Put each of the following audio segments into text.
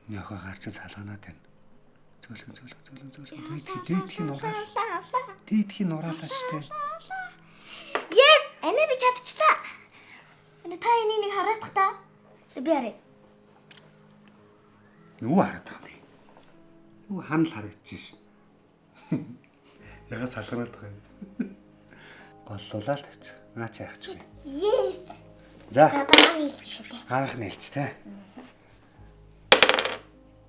Миний охин гарчин салганаад байна. Зөөлхөн зөөлхөн зөөлхөн зөөлхөн дээдхи дээдхи нураал. Дээдхи нураалаа штэ. Yes! Ана би чадчихлаа. Ана та энийг нэг хараадах та. Би харъя. Нүг хараад байгаа юм бэ? Нүг ханал харагдаж шин. Яга салганаад байгаа юм. Голлуулаад тавьчих. Наа чи яах ч вэ? Yes. За. Одоо хэлчих. Аавынх нь хэлч те.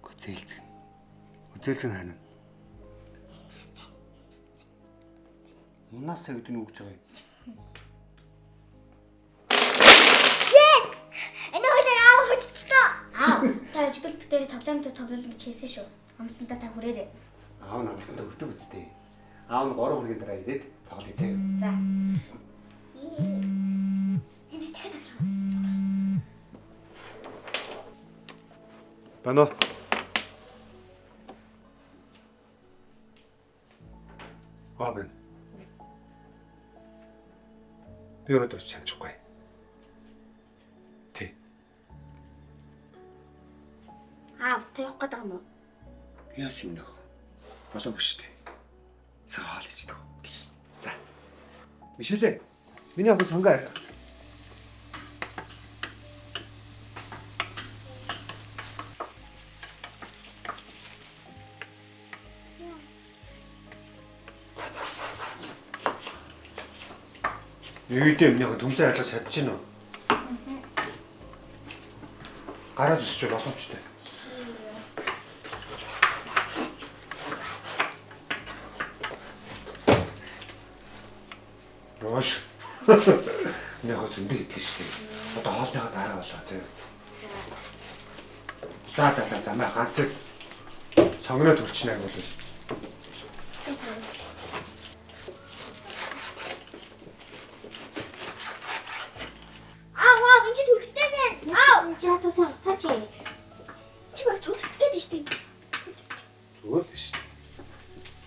Гүзээлзгэн. Гүзээлзгэн хаана? Унаас гэдэг нь юу гэж байгаа юм? Yes! Энэ хоёлаа аав хөжчлөө. Аав, та ажил битэрээ тоглоом дээр тоглоно гэж хэлсэн шүү. Амсантаа та хүрээрэй. Аав нь амсантаа хүрдэг үстэй. Аав нь 3 хоногийн дараа ирээд тоглоё заяа. За. Энэ дахиад тоглоно. Байна уу? Аа байна. Би өнөөдөр чамчихгүй. Тий. Аав, та явах гэдэг юм уу? Яас юм нөх. Болоогүй шүү дээ. Цаг хоол ичдэг. За. Мишэлээ. Миний охин сонгоо арай. Нэгдээ миний охин төмсөө арилгаж чадчихэв үү? Гараа зүсч боломжтой. Ёш. Миний охин зөндөө идлээ шүү дээ. Одоо хоолныхаа дараа болоо зөө. За за за за маа ганцыг сонгоноо төлчнө бол. Аав, аав, энэ чи түлхтэй нэ. Аав, чи хатуусан та чи. Чи баг түлхтэй дээ шүү дээ. Зүгээр л шүү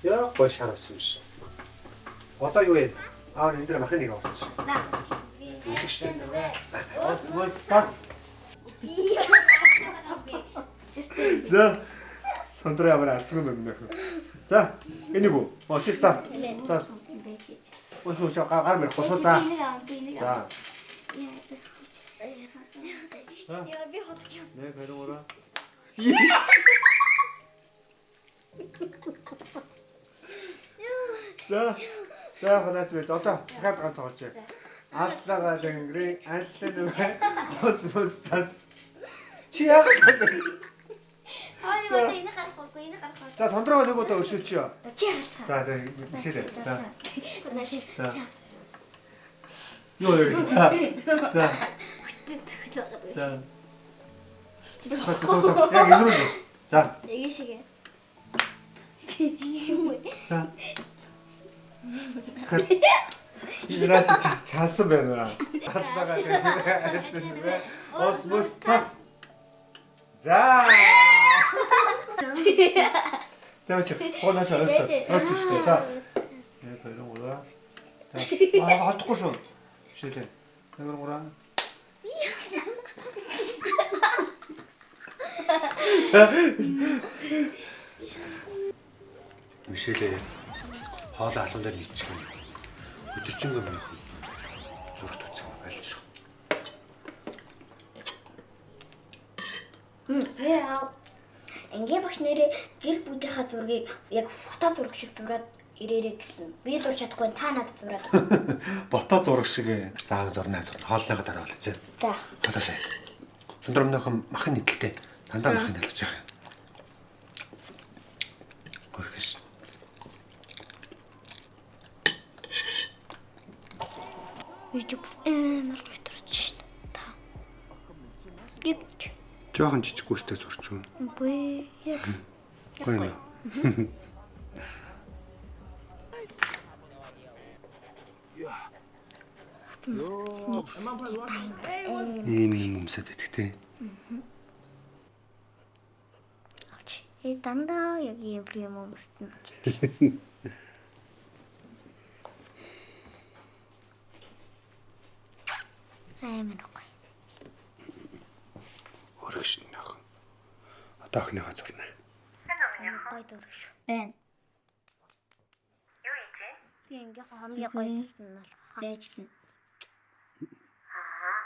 дээ. Яа гой шаравсан юм шиг. Одоо юу вэ? Аав энэ дээр махын нэг авчих. За. Үлдэх шүү дээ. Ус ус цас. За. Сондроо ямар азгүй юм нөх. За, энийг үү? Оо чи за. За. Ой хөө гар мэр хосоо за. За. Яа би холж юм. 1 2 3. За. За ханаач байж. Одоо дахиад ганц тоглож. Аллага лэнгри аллан ус ус цас. Чи яагаад гадаг? Хоёр удаа энэ гарахгүй, энэ гарахгүй. За сондроо нэг удаа өршөөч. Чи харцгаа. За за мишэл ярьц. За. За. Юу юу. За. За. За. Яг энэ рүү. За. Нэг шиг. Юм уу? За. Ираач чалсан байна. Аллага лэнгри ус ус цас. За. Тавч. Хоноос ойртой. Ойртой шүү дээ. За. 1 2 3. Аа алдахгүй шүү. Шилээ. 1 2 3. За. Мишэлээ. Хоолой алуун дээр нийтчих юм. Өдөржингөө миний охин зурагт үзэх байлж. Яа. Ангийн багш нэрээ гэр бүлийнхаа зургийг яг фото зураг шиг зураад ирээрэй гэсэн. Би зурж чадахгүй та надад зураад. Бото зураг шиг зааг зурнаа зурна. Хоолныхоо дараа болоо зэ. За. Хоолоосай. Сундар өмнөхөн махын нийтэлтэй. Дандаа махын ялгаж явах юм. Хөрхөс. Би ч амар готорч шít. Та. Гэвч. Жохон жижиг гүйцтэй сурч юм. Үгүй яг. Гоё юм. Ийм юм өмсөд идэх те. Дандаа яг ийм юм өмсөн. Амар гоё. Хөргөш нөх. Одоо охиныхоо зурна. Гой зураг шүү. Байна. Юу хийж вэ? Би ингээ хамгийн гоё зурсан нь болох. Байж л. Аа.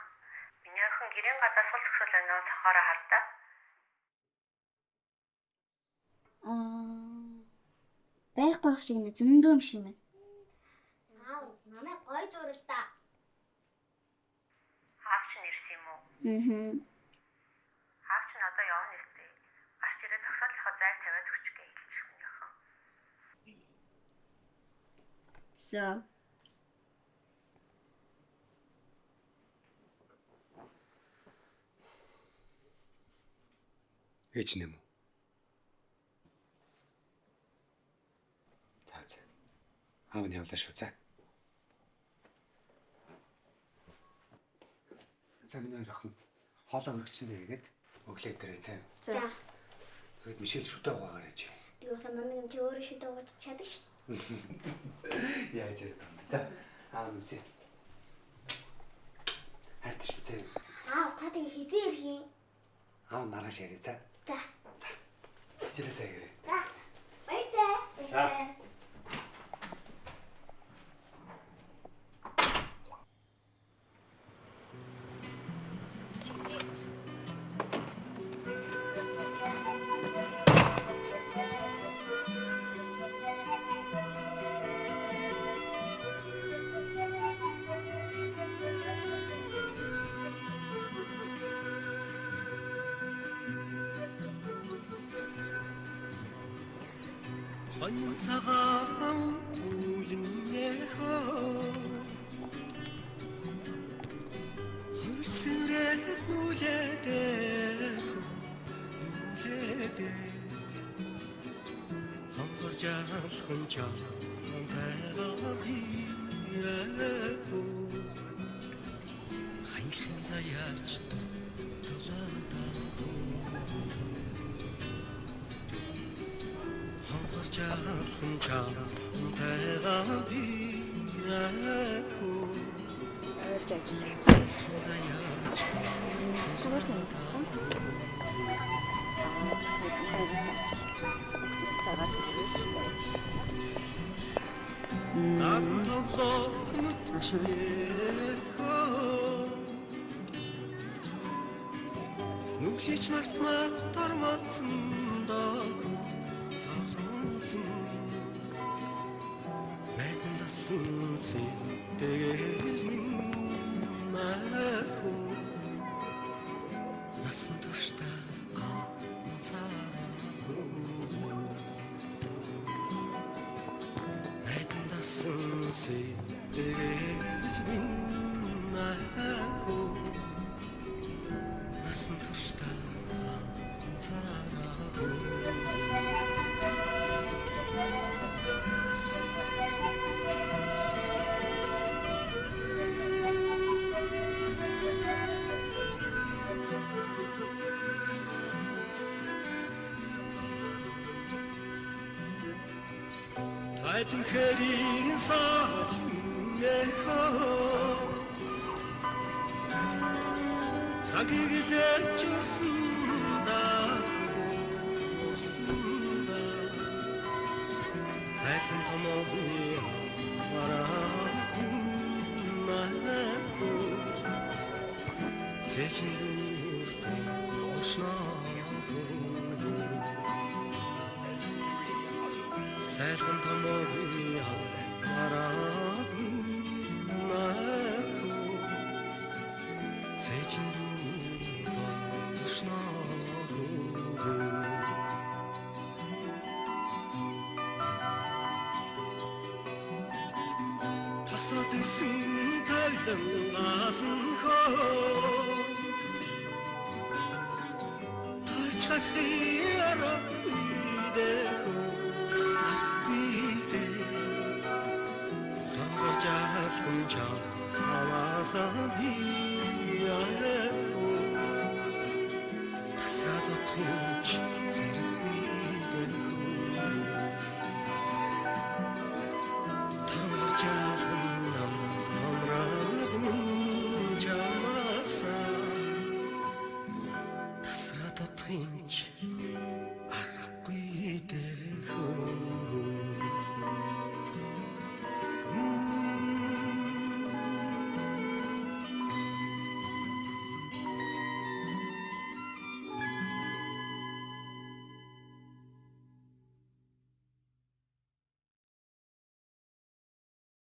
Миний охин гэрийн гадаа сул зөксөл байна уу? Цонхоороо хардаа. Аа. Байхгүй байх шиг нэ зөндөө юм шиг байна. Аав, намайг гоё зурал та. Аав чинь ирсэн юм уу? Аа. Аав чинь одоо явна өстэй. Гарч ирээд зогсоолынхоо зайг тавиад өгчих гээ хэлчих миний охин. За. Ээж нэм үү? За за. Аав нь явлаа шүү за. За миний хоёр охин хоолоо өргөчсөн тэгээд өглөө дээрээ за. За. Тэгээд Мишель шүдэ угаагаарай чи. Би бас нанаг юм чи өөрөө шүдэ ууж чадна шүү. Яаж яриад байгаа юм бэ? За. Аав минь. Хайртай шүү зэ. Аав, та тэгээ хэзээ ирэх юм? Аав маргааш яриа за. За. Хичээлээсээ ирээ. За. Баяртай. Баяртай. Хонин цагаан үлнэхөө Хөрсөрээд нүлээдэх нүлээдэх Хонгор жалхан чамтайгаа бирэхөө Ханхин заяач тутлаа. Хонгор жалхан чамтайгаа бирэхөө Ойрд ажиллагдсан. Заяач Зүгээр сонирхолтой. Аа, сайн ажиллах. Хүүхдүүдтэйгээ хүрээлэл байж. Над тоглох нүцэхөө Нүглич мартмаар тормолцсон доо тормолцсон Найдан дасан сэтгэл минь ахуу Насан туршдаа ганцаараа Найдан дасан сэтгэл минь ахуу Насан туршдаа ганцаараа. Зайдан хэрийн салнэхөө Цагийг лэж урсан да урсан да Цайлан томоогүй бараа Цэжин дүртэн доошноо. Сайхан томоогүй бараа Цэжин дүртэн доошноо. Тасаад ирсэн тавилангаас нь хөө Тарч гарахын арга бидэхөө арга бидээ Тонгор жалхан чамаасаа би яахгүй Тасраад утгын ч зэрэг бидэхөө Тонгор жалхан намраад минь чамаасаа Тасраад утгын ч